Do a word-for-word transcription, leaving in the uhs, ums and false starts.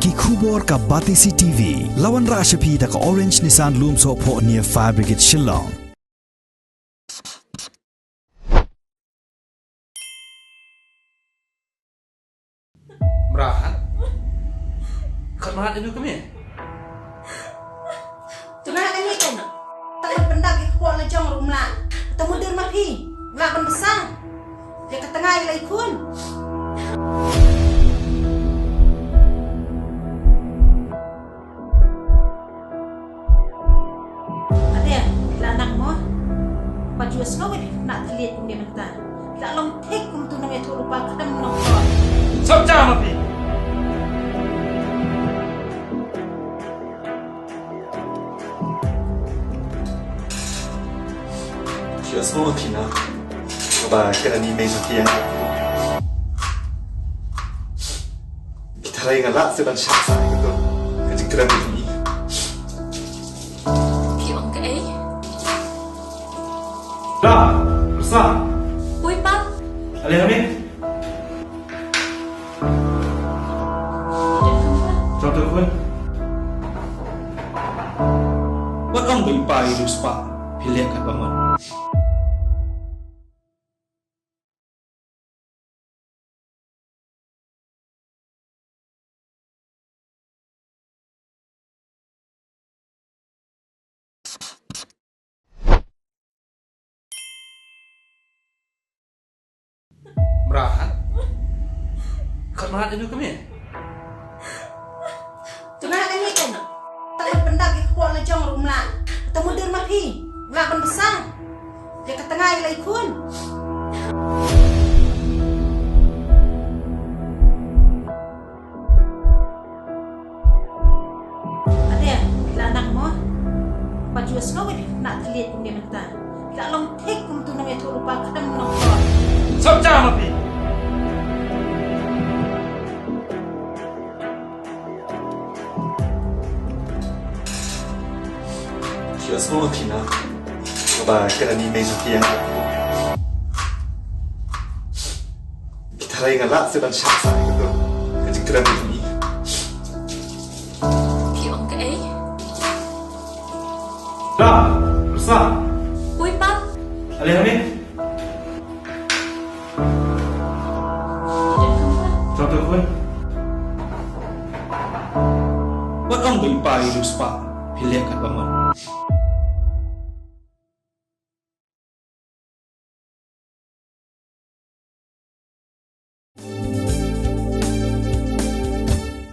Ki khubor ka Batesi T V. La wanrah sha phi da ka Orange Nissan Lumsohphoh near Fire Brigade Shillong. Mrad. Khat mrad inu kami. Tuna ani kan. Tang ban pyndak ïa ka kwah la jong ruh mla. Tang mudur ma phi. Mla ban bsa. Ïa ka tnga ïa la i khun. Ade, la nak mo. Ba ju sngew ïa phi na thliet kumne mynta. La long thik kum tu nang ïathuh rupa kdem nang ko. Sop cha ma phi. Shu ïohsngew ma phi na ba ka dei ni mei jong ki ïa nga. Ki tharai nga lah se ban shah sa ïa ka jingkren jong i. Phi ong kaei? Da, Rsa. Ui, Pap. Ale, Hamid. Jong tu khun. Wat ong ba i pa i riewspah, phi leh kat ba mon. Mrad. Khat mrad inu kami. Tuna ani kan. Tang ban pyndak ïa ka kwah la jong ruh mla. Tang mudur ma phi. Mla ban bsa. Ïa ka tnga ïa la i khun. Ade, la nak mo. Ba ju sngew ïa phi na thliet kumne mynta. La long thik kum tu nang ïathuh rupa kdem nang ko. Sop cha ma phi. Shu ïohsngew ma phi na ba ka dei ni mei jong ki ïa nga. Ki tharai nga lah se ban shah sa ïa ka jingkren jong i. Phi ong kaei? Da, Rsa. Ui, Pap. Ale, Hamid. Jong tu khun. Wat ong ba i pa i riewspah, phi leh kat ba mon.